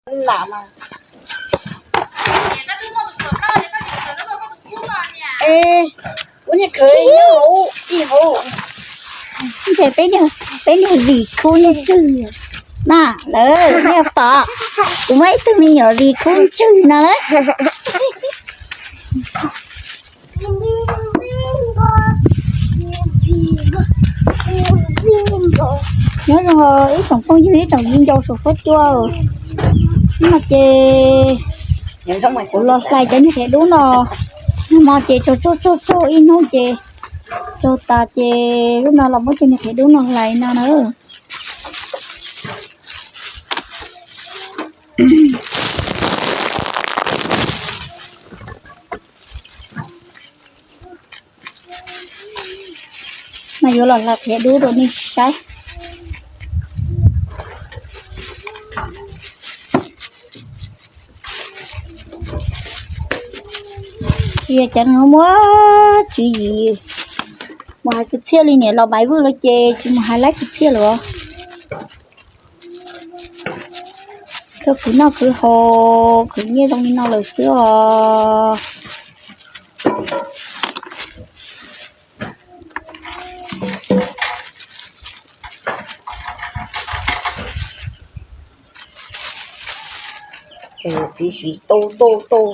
Lam mas. Es, ua niag khawv nyob hauv ib hauv. Ntshe peb niag, peb niag vim khub ntswg na, lawv niag pom kuv muaj ib tug me nyuam vim khub ntswg no lawm. Nyob zoo ib tsoom phooj ywg ib tsoom viv ncaus saum huab cua, no ces kuv los hlais cov niag qhiav dub no, nag hmo ces tsaug tsaug tsaug tsaug ib hnub ces tsaug tas ces lub no los muab cov niag qhiav dub no hlais no na. Mas yuav los hlais qhiav dub rau nej saib. Tsis yog cov neeg muaj tswv yim mus hais kwv txhiaj li niam laus Maiv Vwj lawv ces tsis mus hais laib kwv txhiaj lawm. Koj khwv noj khwv haus khwv nyiaj zoo li no lawm xwb os. Txiv siv tau tau tau.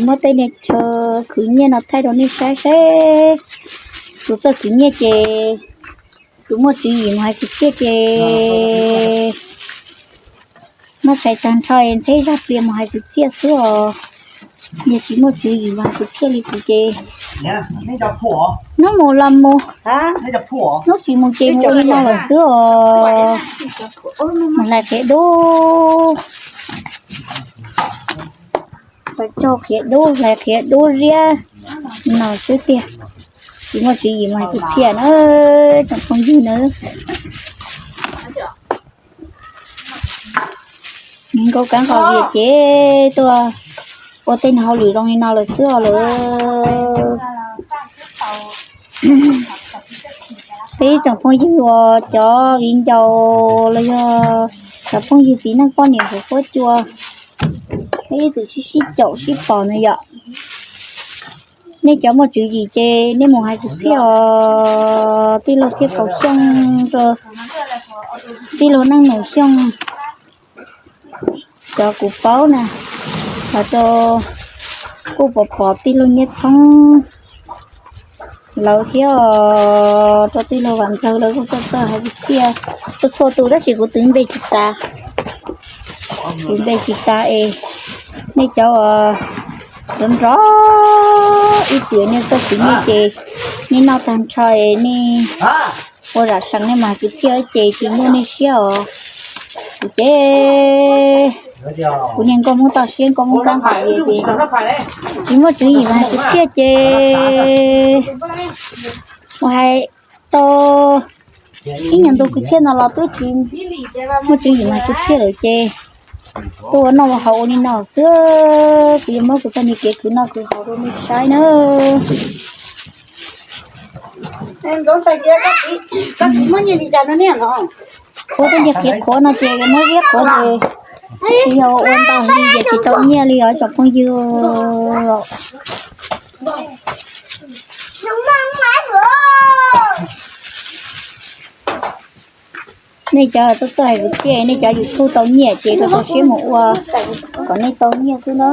Muab tej niag chaw khwv nyiaj no thaij rau nej saib seb. Tus txawj khwv nyiaj ces tus muaj tswv yim mus hais kwv txhiaj ces muab tshais tag nrho es ntxheb zaj plias mus hais kwv txhiaj xwb os. Yog tsis muaj tswv yim mus hais kwv txhiaj li kuv ces hnub mus los mus, hnub tsis mus ces mus ua li no lawm xwb os. Mus hlais qhiav dub, tsaug qhiav dub hlais qhiav dub ziab no xwb tiag. Tsis muaj tswv yim mus hais kwv txhiaj na, tsoom phooj ywg na. Nkauj kab nqos vias ces tuaj ua tej niag hauj lwm zoo li no lawm xwb os lawm. Peb tsoom phooj ywg uas cov viv ncaus los yog cov phooj ywg txiv neej poj niam hauv huab cua, peb ib txwm sib sib caum sib pom na yom. Nej cov muaj tswv yim ces nej mus hais kwv txhiaj os, tij laug Txhiaj Kaus Xyooj, tij laug Neej Nus Xyooj, cov kuv paub na, los rau kuj pom pom tij laug Nyiaj Thoob lawv thiab, rau tij laug Vam Ntxawg lawv kuj txawj txawj hais kwv txhiaj txhua txhua tus tab sis kuv twv npe tsis tas, kuv npe tsis tas es nej cov uas nrov nrov ib txwm nej txoj kev nyiaj ces nej noj tag nrho es nej ua zam seem nej mas kwv txhiaj ces tsis muaj nej siab os. Kuv ces kuv niag nkauj Hmoob toj siab nkauj Hmoob kab nqos vias ces tsis muaj tswv yim mas hais kwv txhiaj ces mus hais tau ib nyuag ntu kwv txhiaj no los twb tsis muaj tswv yim mas hais kwv txhiaj lawm ces tuaj ua noj ua haus ua li no xwb. Kuv yuav muab kuv txoj niag kev khwv noj khwv haus rau nej saib na. Ua tej niag qhiav qhuav no ces muab viab qhuav ces tsis yog ua ntau hli ces tsis tau nyiaj li os tsoom phooj ywg. Nej cov txawj txawj hais kwv txhiaj, nej cov YouTube tau nyiaj ces rau rau siab mus ua kom nej tau nyiaj xwb na.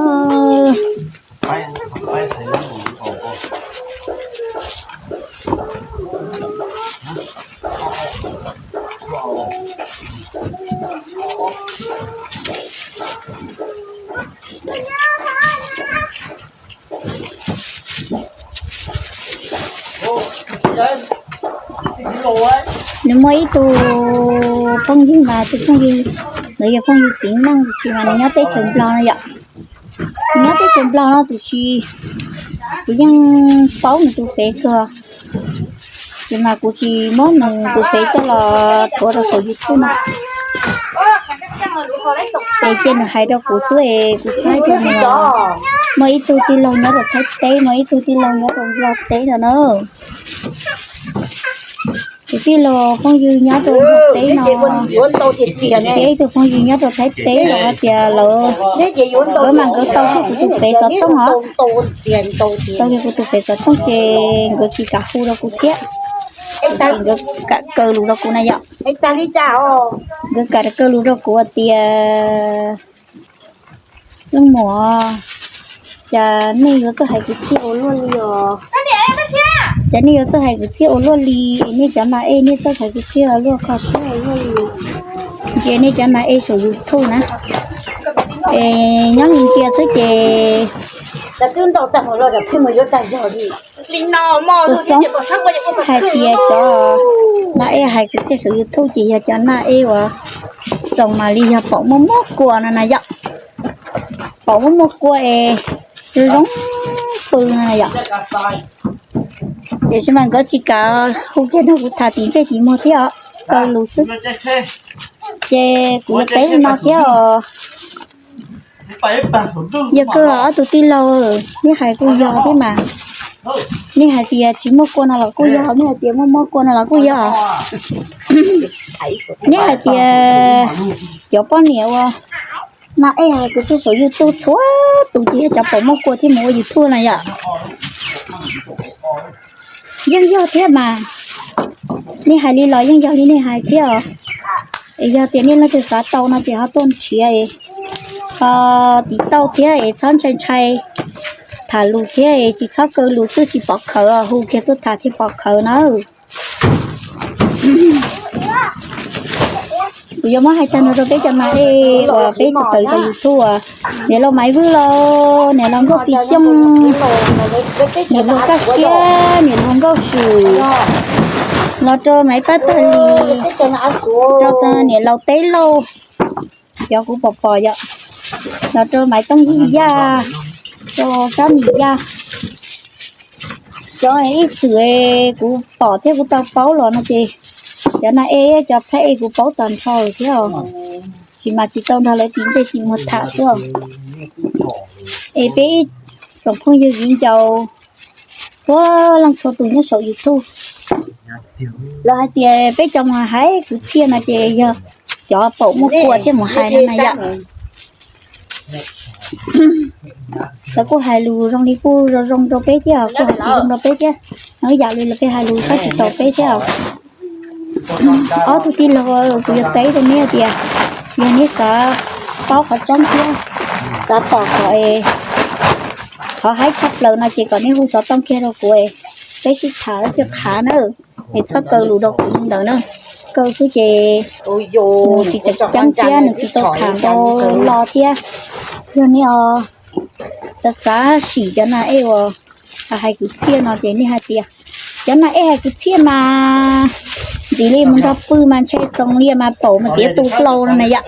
Nws muaj ib tug phooj ywg mas tus phooj ywg ntawd yog phooj ywg txiv neej tiam sis mas nws nyob teb chaws Nplog no yom. Nws nyob teb chaws Nplog no tiam sis kuv yeej paub nws tus fev kawg, tiam sis mas kuv tsis muab nws tus fev coj los thuav rau saum YouTube no. Ces cia nws hais rau kuv xwb es kuv txhais rau nws os. Muaj ib tug tij laug nyob rau Thaib teb, muaj ib tug tij laug nyob rau Nplog teb no na. Tus tij laug phooj ywg nyob rau Nplog teb no, thiab ib tug phooj ywg nyob rau Thaib teb los hais tias lawv, nkawd mas nkawd tau kiag kuv tus fev xov tooj os. Tau kiag kuv tus fev xov tooj ces nkawd tsis kam hu rau kuv thiab, nkawd kam kaw lus rau kuv na yom. Nkawd kam kaw lus rau kuv hais tias, leej muam, cas nej yuav txawj hais kwv txhiaj ua luaj li os? Cas nej yuav txawj hais kwv txhiaj ua luaj li? Nej cov nas ej nej txawj hais kwv txhiaj ua luaj, kho siab ua luaj li. Ces nej cov nas ej saum YouTube na, es nyob ntsia xwb ces xoo xoob hais tias cov nas ej hais kwv txhiaj saum YouTube ces yog cov nas ej uas xoo mas li yog paum muaj muaj kua no na yom. Paum muaj muaj kua es zoo pw no na yom. Tiam sis mas nkawd tsis kam hu kiag nrog kuv tham tim ntsej tim muag thiab os, kaw lus xwb. Ces kuv yuav teb li no thiab os. Yog kawg ob tug tij laug, nej hais kuj yog thiab mas. Nej hais tias tsis muaj kua no los kuj yog, nej hais tias muaj muaj kua no los kuj yog. Nej hais tias cov poj niam uas nas ej hais kwv txhiaj saum YouTube txhua tus ces yog cov paum muaj kua thiaj mus ua YouTube na yom. Yeej yog thiab mas, nej hais li los yeej yog li nej hais thiab os. Es yog tias nej leej twg xav tau no ces ho tuaj nrhiav, ho tiv tauj thiab es txhob ntshai ntshai tham lus thiab es tsis txhob kaw lus xwb, tsis pom khawv, hu kiag tuaj tham thiaj pom khawv na. Kuv yuav muab hais tag nrho rau peb cov nas ej uas peb tawm cov YouTube uas niam laus Maiv Vwj los niam laus Nkauj Xis Xyooj, niam laus Kaj Siab, niam laus Nkauj Swm, los rau Maiv Pab Tag Lis, rau niam laus Teb Lauj, cov kuv pom pom yom, los rau Maiv Tooj Yij Yaj, rau Sab Mis Yaj. Cov ib txwm kuv pom thiab kuv tau paub los no ces cov nas ej cov phab ej kuv paub tag nrho thiab os. Tsis mas tsis tau nrog lawv tim ntsej tim muag tham xwb. Es peb ib tsoom phooj ywg viv ncaus txhua leej txhua tus nyob saum YouTube, lawv hais tias peb cov mus hais kwv txhiaj no ces yog cov paum muaj kua thiaj mus hais no na yom. Lawv kuj hais lus zoo li kuj zoo zoo rau peb thiab, kuj hais tsis zoo rau peb thiab. Ib yam li lawv peb hais lus txhob tsis tau peb thiab. Ob tug tij laug, kuv yuav teb rau neb tias yog neb xav paub qhov tseeb thiab xav pom qhov es qhov haib tshaj plaws no ces kom neb hu xov tooj kiag rau kuv, peb sib tham coj qhav na. Es txhob kaw lus rau kuv li ntawd na. Kaw xwb ces nws tsis tseem ceeb thiab nws tsis tau tham ntau lo thiab. Yog neb xav xav sim cov nas ej uas hais kwv txhiaj no ces nej hais tias cov nas ej hais kwv txhiaj mas ntxim li mus nrog pw mas ntshe xoo li mas paum mas txiav tu hlau no na yom.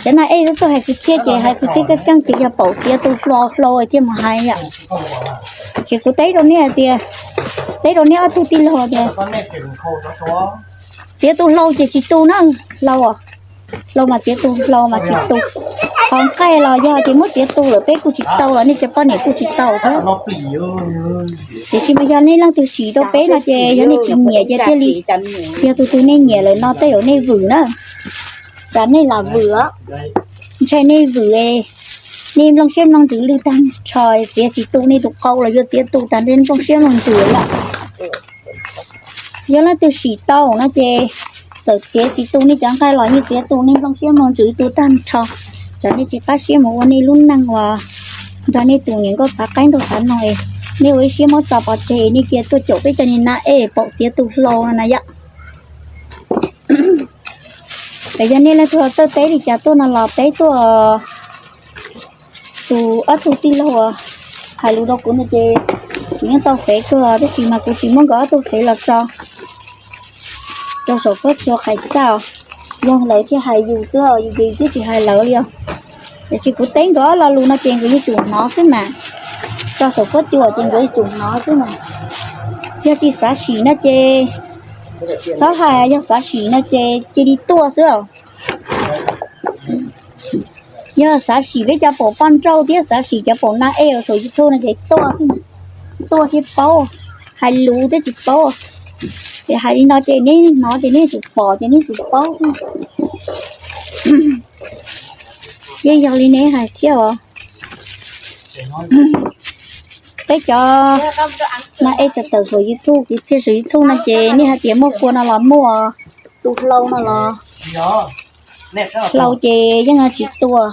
Cov nas ej txawj hais kwv txhiaj ces hais kwv txhiaj keej keej ces yog paum txiav tu hlau hlau thiaj mus hais yom. Ces kuv teb rau nej hais tias, teb rau nej ob tug tij laug tias txiav tu hlau ces tsis tu na, hlau, hlau mas txiav tu, hlau mas tsis tu. Qhov nqaij los yog tias muab txiav tu lawm peb kuj tsis tau los nej cov poj niam kuj tsis tau thiab. Tiam sis mas yog nej leej twg sim rau peb no ces yog nej tsis nyiam ces thiaj li, yog tus twg nej nyiam lawm no tej zaum nej vwm na. Cas nej lam vwm os, ntshai nej vwm, nej nplooj siab nplooj ntsws lwj tag nrho, txiav tsis tu nej tus qau los yuav txiav tu tag nrho nplooj siab nplooj ntsws lawm. Yog leej twg sim tau no ces txawm txiav tsis tu nej cov nqaij los yeej txiav tu nej nplooj siab nplooj ntsws tu tag nrho. Tsam nej tsis qab siab mus ua nej lub neej uas nrog nej tus niam nkauj txhav qaib nraug txhav noog, nej ua ib siab muab tso pov tseg, nej cia tuaj caum peb cov niag nas ej paum txiav tu hlau no na yom. Yog nej leej twg txawj teb li cas tuaj no los teb tuaj. Tus ob tug tij laug hais lus rau kuv no ces kuv yeej tau fev kawg, tab sis mas kuv tsis muab nkawd ob tug fev los tso rau saum huab cua qhais xaj, yog lawv thiaj hais yus xwb, yus ces twb tsis hais lawv li os. Tiam sis kuv teb nkawd ob lo lus no ces nkawd yeej tsum hnov xwb mas, tso saum huab cua ces nkawd yeej tsum hnov xwb mas. Yog tsis xav sim no ces txhob hais, yog xav sim no ces cia li tuaj xwb os. Yog xav sim peb cov paum poj nrauj thiab xav sim cov paum na ej saum YouTube no ces tuaj xwb, tuaj thiaj paub, hais lus thiab tsis paub. Ces hais li no ces neb hnov ces neb tsis pom ces neb tsis paub. Yeej yog li neb hais thiab os. Peb cov na ej tawm tawm saum YouTube, ces txhia saum YouTube no ces nej hais tias muaj kua no los muaj, tus hlau no los hlau ces yeej tsis tua.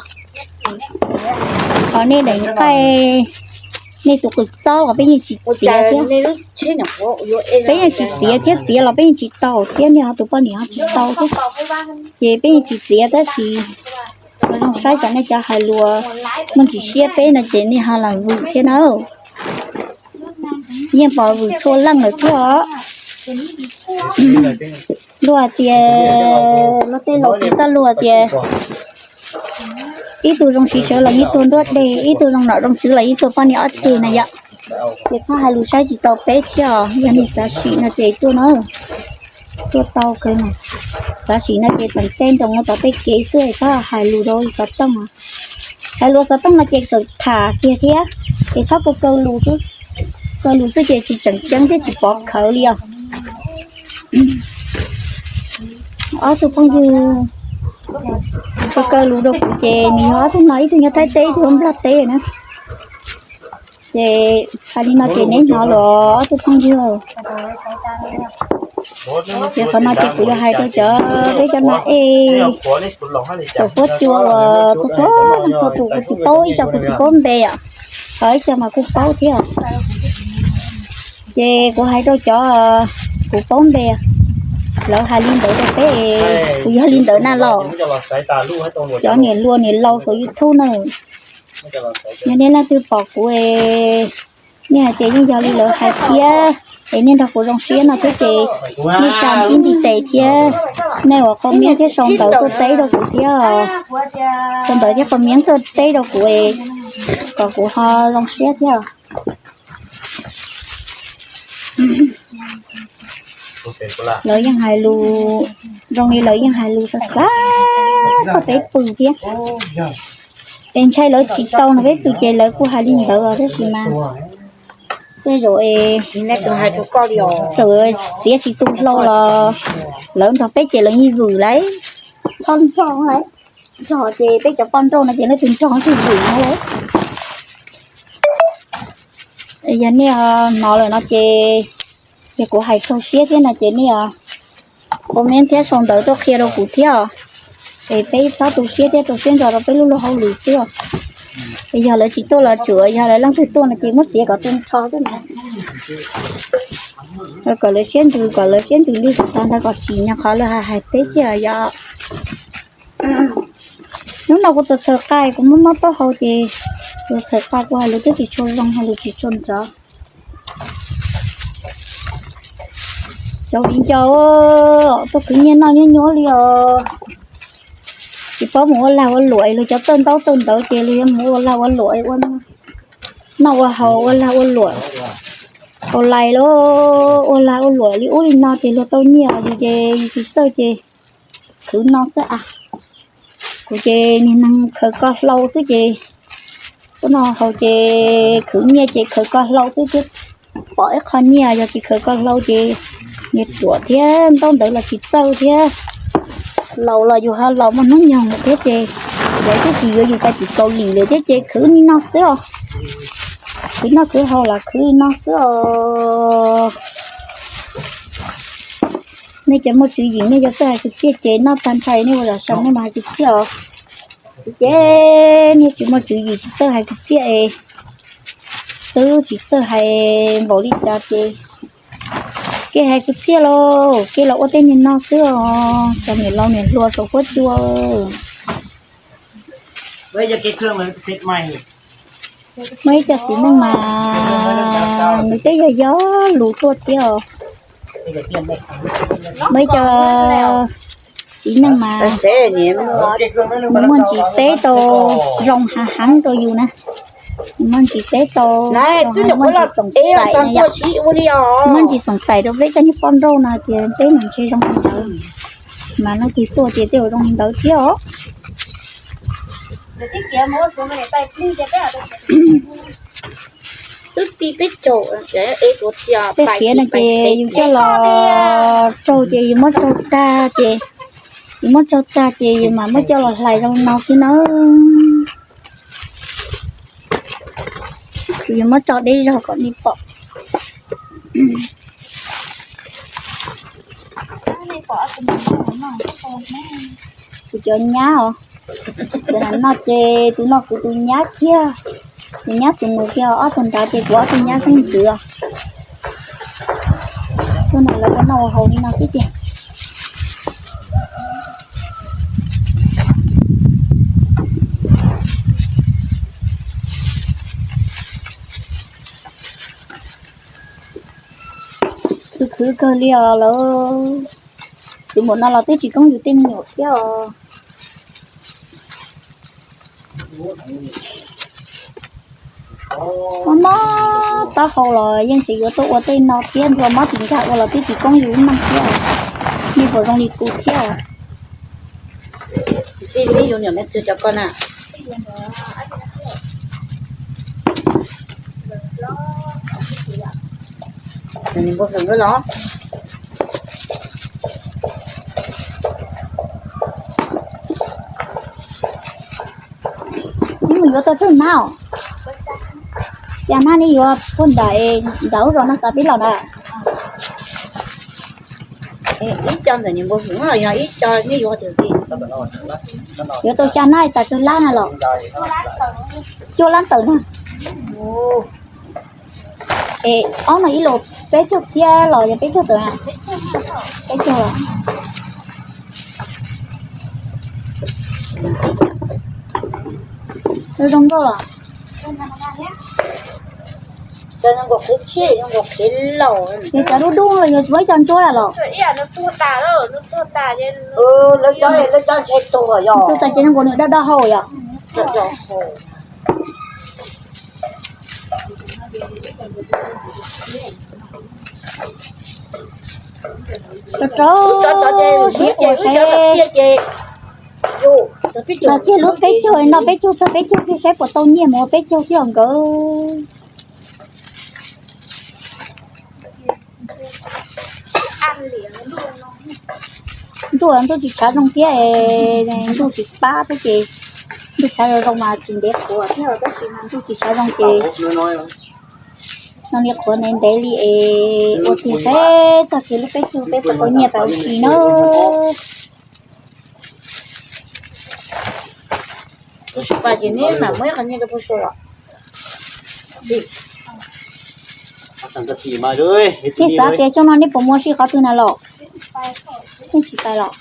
Ho nej daim nqaij, nej tus qws txob los peb yeej tsis txiav thiab. Peb yeej tsis txiav thiab, txiav los peb yeej tsis tau thiab, nej ho tus poj niam ho tsis tau thiab. Ces peb yeej tsis txiav tab sis zoo saib cov nej cov hais lus muaj ntsis siab peb no ces nej ho lam vwm thiab na. Yeej pom vwm txhua leej lawm thiab os. Luag tias, luag tej laus txoj lus tias ib tug zoo siv sawv los ib tug nruab deg, ib tug zoo nom zoo tswv los ib tug poj niam ob ceg na yom. Ces txhob hais lus saib tsis tau peb thiab os, yog nej xav sim no ces tuaj na. Tuaj tau kawg na. Xav sim no ces tseem tej nroos ua tom tej kev xwb es txhob hais lus rau xov tooj. Hais lus xov tooj no ces txawm tham kiag thiab, ces txhob kaw kaw lus xwb. Kaw lus xwb ces tsis tseem ceeb thiab tsis pov khawv li os. Ob tug phooj ywg kaw kaw lus rau kuv ces nws yog ob tug no, ib tug nyob Thaib teb ib tug nyob Nplog teb na. Ces hais li no ces neb hnov lawm ob tug phooj ywg. Ces qhov no ces kuv yuav hais rau cov peb cov na ej, cov huab cua uas txhua txhua txhua tus kuv tsis paub, ib co kuv tsis paub npe os, ho ib co mas kuj paub thiab. Ces kuv hais rau cov kuv paub npe, lawv hais li ntawd rau peb, kuv yog li ntawd na los. Cov niam hluas niam laus saum YouTube na, yog nej leej twg pom kuv, nej hais tias yeej yog li lawv hais thiab, es nej nrog kuv zoo siab no thiab ces nej tsa ib ntiv tes thiab, nej ua comment thiab sau ntawv tuaj teb rau kuv thiab. Sau ntawv thiab comment tuaj teb rau kuv kom kuv ho zoo siab thiab. Lawv yeej hais lus, zoo li lawv yeej hais lus xav xav koj peb pw thiab. Es ntshai lawv tsis tau no peb pw ces lawv kuj hais li ntawd os, tab sis mas tej zaum es txawm txiav tsis tu hlau los lawv nrog peb ces lawv yeej vwm lauj. Txhob nrog lauj, nrog ces peb cov poj nrauj no ces leej twg nrog twb vwm no lauj. Yog nej hnov lawm no ces, yog kuv hais raug siab thiab no ces nej comment thiab sau ntawv tuaj qhia rau kuv thiab os. Es peb txhob tu siab thiab rau siab ntso rau peb lub luag hauj lwm xwb os. Es yog lawv tsis tuaj los tsuav, yog lawv leej twg tuaj no ces muab txiav kom tu nrho xwb na. Kom lawv siab ntsws, kom lawv siab ntsws li tag ntawd kom tsim nyog qhov lawv hais hais peb thiab yom. Hnub no kuv txawm txhawm qa, kuv muab mob taub hau ces kuv txhawm qa kuv hais lus twb tsis tshua zoo, hais lus tsis tshua nrov. Cov viv ncaus tuaj khwv nyiaj noj nyuab nyuab li os. Tsis paub mus ua lag ua luam, luag cov txawj ntaub txawj ntawv ces luag yuav mus ua lag ua luam, ua noj ua haus ua lag ua luam. Haus lais los ua lag ua luam li ub li no ces luag tau nyiaj yus ces yus tsis txawj ces khwv no xwb a. Kuv ces niag neeg khaws ko hlau xwb ces, ub no haus ces khwv nyiaj ces khaws ko hlau xwb thiab. Pom ib qho nyiaj, yog tsis khaws ko hlau ces niag ruam thiab ntaub ntawv los tsis txawj thiab. Laus los yus ho laus muaj hnub nyoog lawm thiab ces lawv twb tsis yuav yus pais tim Kaus Lim lawm thiab ces khwv li no xwb os. Khwv noj khwv haus los khwv li no xwb os. Nej cov muaj tswv yim nej yuav txawj hais kwv txhiaj ces noj tag nrho nej ua zam saum nej mas hais kwv txhiaj os. Ces nej tsis muaj tswv yim tsis txawj hais kwv txhiaj es, twb tsis txawj hais npaum li cas ces, kev hais kwv txhiaj lauj, kev los ua tej niag no xwb os, cov niam laus niam hluas saum huab cua. Muaj ib co txiv neej mas nws twb yog yog lus tuaj thiab os. Muaj ib co txiv neej mas nws muaj ntsis teb tau zoo hav heev rau yus na. Nws muaj ntsis teb tau, muaj ntsis xoom xaim na yom. Muaj ntsis xoom xaim rau peb cov niag poj nrauj no tias peb mas ntshe zoo li ntawd, mas leej twg tuaj ces tej zaum zoo li ntawd thiab os. Twb ti peb caug, peb qiav no ces yus coj los tsau ces yus muab tsau tag ces, yus muab tsau tag ces yus mam muab coj los hlais zoo no xwb na. Yus muab tso deb zog kom nej pom. Kuv cov nyab os, cov hnav no ces tus no kuv tus nyab kiag, tus nyab tus nus kiag, ob tug nrad ces kuv ob tug nyab xeeb ntxwv os. Tuaj no lawv ua noj ua haus li no xwb tiag. Khwv khwv kawg li os lawv. Tus muam no los twb tsis koob yus tej me nyuam thiab os. Mob mob taub hau los yeej tseem yuav tuaj ua tej no thiab, nplua mob tim nkag ua los twb tsis koob yus ib leeg thiab. Nej puas zoo li kuv thiab? Tij, yus niam me txwg cov ko na. Nws npua hwm los. Neb mus yuav tau tsawg hnab os? Xya hnab neb yuav puag nram, nram lub zos no xav peb los na. Ib co ntawm niam npua hwm los yog ib co neb yuav tiag tiag? Yuav tau xya hnab tas tsawg lab na los? Cuaj lab ntawm na. Es ob no ib los peb caug txiab los yog peb caug tawm na? Peb caug los. Zoo nkauj los? Ces cov dub dub los yog tsuav ib co ntsuab lawm los? Tuag tas ces zoo nkaus nws daj daj hau yom. Rau rau siab ua saib. Txog kiag lub peb caug, noj peb caug txog peb caug thiab saib puas tau nyiaj mus ua peb caug thiab os nkawd. Ntuj, ntuj tsis tshav zoo thiab, ntuj tsis pab thiab ces ntuj tshav zoo zoo mas tsis ntev qhuav thiab, tab sis mas ntuj tsis tshav zoo ces no li qhuav ntev ntev li es ua tig saib txog kiag lub peb caug peb puas tau nyiaj pab ua si na. Tus sib pab ces neb mam muab ib qho nyiaj rau pug sua los. Neb xav tias xyoo no neb puas mus ua si qhov twg na los? Neb tsis pais los?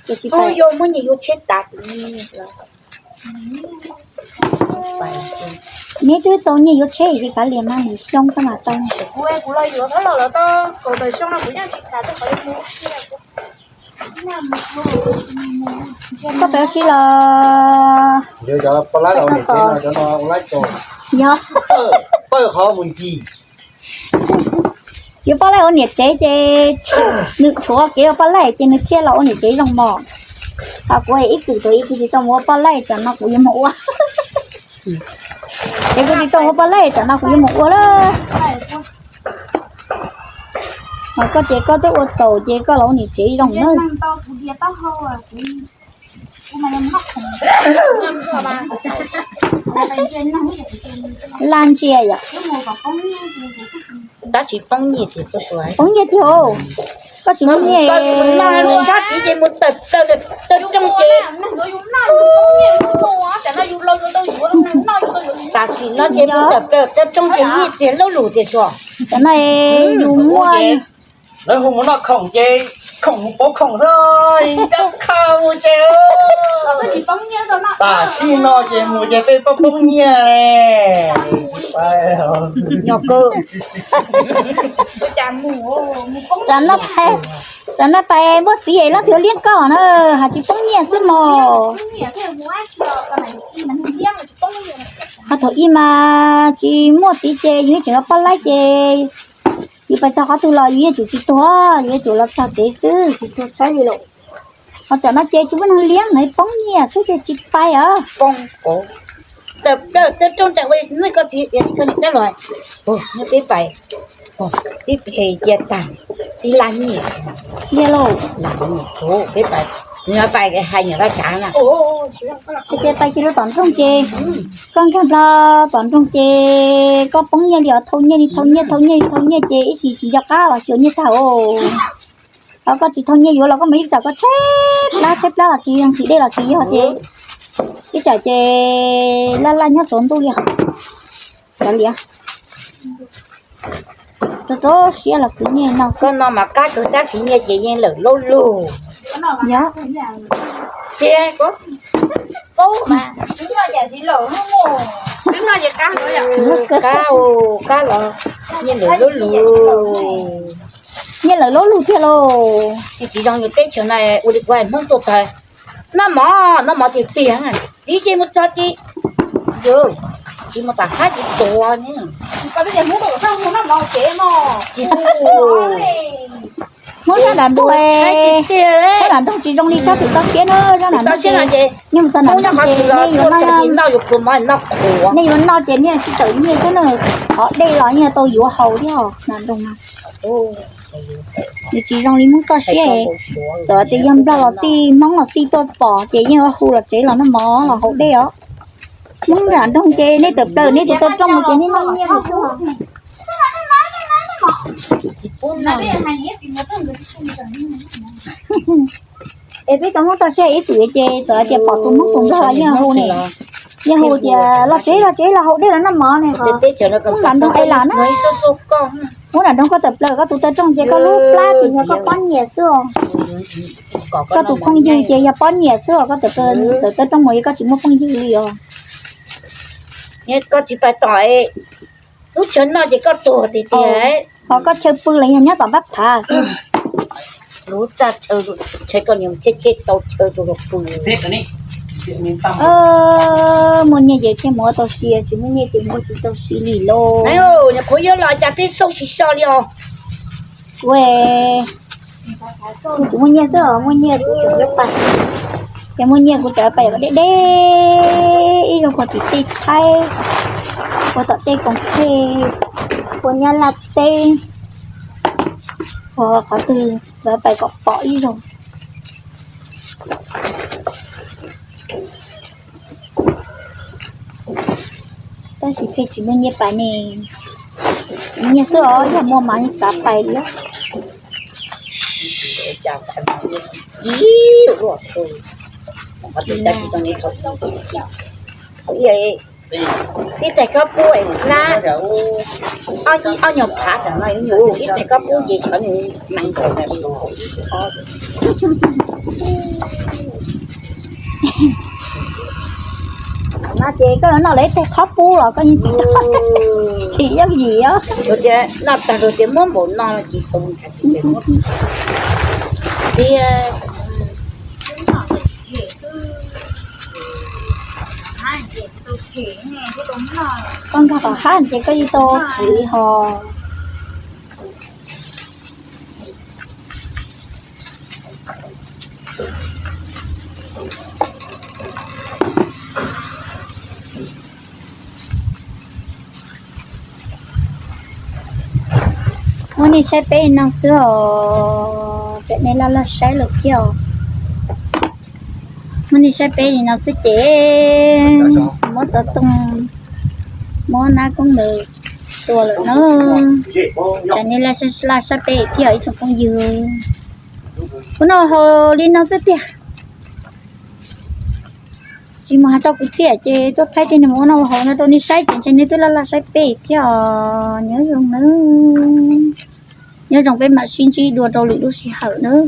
Ces tsis pais. Yog muab nyiaj yuav tsheb tas. Neb twb tau nyiaj yuav tsheb ces kav liam mas nws xyoo koj mam tau. Koj pais ua si los? Yog, yuav poj laij ua niam tsev ces nws tshuav kev ua poj laij ces nws thiaj los ua niam tsev zoo mos. Ho kuv ib txwm tus ib tug tsis tau mus ua poj laij, tam no kuv yuav mus ua. Ces kuv tsis tau ua poj laij, tam no kuv yuav mus ua lawm. Ho koj ces koj twb ua txaus ces koj los ua niam tsev zoo na. Laj ntsia yom. Tab sis poob nyiaj tiag, poob nyiaj tiag. Koj tsis muaj nyiaj, sab tid ces mus tawm plaws tawm rooj ces tam sim no ces mus tawm plaws tawm rooj ces nyiaj txiag lub lus tiag tsuas. Tam no yus muaj, lawv hu mus noj khoom ces khoom mus pauv khoom xwb, ncaj qha mus ces tam sim no ces mus ces peb poob poob nyiaj. Nyob kawg. Tam no pais, tam no pais muaj txiv es leej twg liab koj na, hais tsis poob nyiaj xwb mog. Qhov thaum ub mas tsis muaj txiv ces yus yeej tseem ua poj laib ces yus pais txog qhov twg los yus yeej tsum tsis tuag, yus yeej tsum los txog tsev xwb tsis tuag tshaib li lawm. Ho tam no ces tsis muaj neeg liab, poob nyiaj xwb ces tsis pais os. Poob, tawm plaws tawb rooj tas ua nej koj txiv koj niam tab los, peb pais, peb phem cia tag, tib laj nyiaj, cia lauj, peb pais, nws pais hais niam vaj tsav na. Ces pais kiag rau tom nroog ces, koj nkag nplo tom nroog ces koj poob nyiaj li os, thau nyiaj li, thau nyiaj, thau nyiaj li, thau nyiaj ces ib sim tsis nco qab los xyuas nyiaj tag os. Ho koj tsis thau nyiaj yuav los koj mus ib tsam koj tshaib plab tshaib plab los tsis yog, tsis dej los tsis yog ces ib tsam ces laj laj nyob tsaus ntuj li os. Cov liam, rau rau siab los khwv nyiaj no. Koj no mas qab kawg tab sis nyiaj ces yeej lawm laub lug. Yog, tiag, qab, qab los nyiaj lawm laub lug. Nyiaj lawm laub lug tiag lauj. Tsis zoo yus teb chaws no ua li kuv hais Hmoob tuaj txog, noj mov, noj mov tiag tiag, txiv ces mus txog ces, tsis mus tom hab tsis tuag ne. Hmoob sab nram nroog, sab nram nroog tsis zoo li sab tim toj siab na, sab nram nroog ces nej mus txog nram nroog ces nej yuav noj, nej yuav noj ces nej tsis tawm nyiaj xwb na, qhov dej los yeej tau yuav haus thiab nram nroog no. Nws tsis zoo li Hmoob toj siab, txawm tias yog Nplog los xij, Hmoob los xij tuaj pom ces yeej hu los tsev los noj mov los haus dej os. Hmoob nram nroog ces nej tawm plaws nej tus taw rooj ces nej noj nyiaj xwb. Es peb cov Hmoob toj siab ib txwm ces txawm tias pom tus Hmoob tus Nplog los yeej hu ne, yeej hu tias los tsev los tsev los haus dej los noj mov ne. Hmoob nram nroog es lam na, Hmoob nram nroog koj tawm plaws koj tus taw rooj ces koj lub plab tim no koj pob nyiaj xwb os. Koj tus phooj ywg ces yog pob nyiaj xwb os, koj tawm taw rooj mus koj tsis muaj phooj ywg li os. Koj tsis pais tom lub chaw noj ces koj tuag tiag tiag. Ho koj chaw pw los yog nyob tom pab phav xwb. Lub txaj chaw, chaw koj niam cheb cheb tau chaw rau los pw. Muaj nyiaj ces thiaj mus ua tau si, tsis muaj nyiaj ces mus ua tsis tau si li lauj. Niam qhuav yuav los cas peb xauj tsis so li os. Kuv, kuv muaj nyiaj xwb os, muaj nyiaj kuv tseem yuav pais. Ces muaj nyiaj kuv tseem pais deb deb ib zaug puag tim tej Thaib, puag tom tej Koom Thaib, puag Nyab Laj teb, puag qhov twg los pais kom pom ib zaug. Tab sis peb tsis muaj nyiaj pais ne, nyiaj xwb os, yog muaj mas yeej xav pais li. Ib tais khaub poob es hlab, ob nyuag phav tam no ib nyuag ib tais khaub poob ces xyov nws nees nkaum ces no ces koj noj lawv ib tais khaub poob los koj yeej tsis, tsis yooj yim os. Noj tag rau tias muab npaum no ces tu tias koj nkag tom hab ces koj yeej tau txiv ho. Muab nej saib peb li no xwb os, pem nej laj laj saib lawm thiab os. Muab nej saib peb li no xwb ces muab xov tooj, muab nab koob ntawd tua lawm na. Tsam nej laj saib peb thiab ib tsoom phooj ywg. Ua noj haus li no xwb tiag. Tsis mus hais tau kwv txhiaj ces tuaj thaij tej neeg mus ua noj ua haus no rau nej saib ces ntshe nej twb laj laj saib peb thiab os. Nyob zoo nawb, nyob zoo peb mam sib ntsib dua rau lwm lub sij hawm nawb.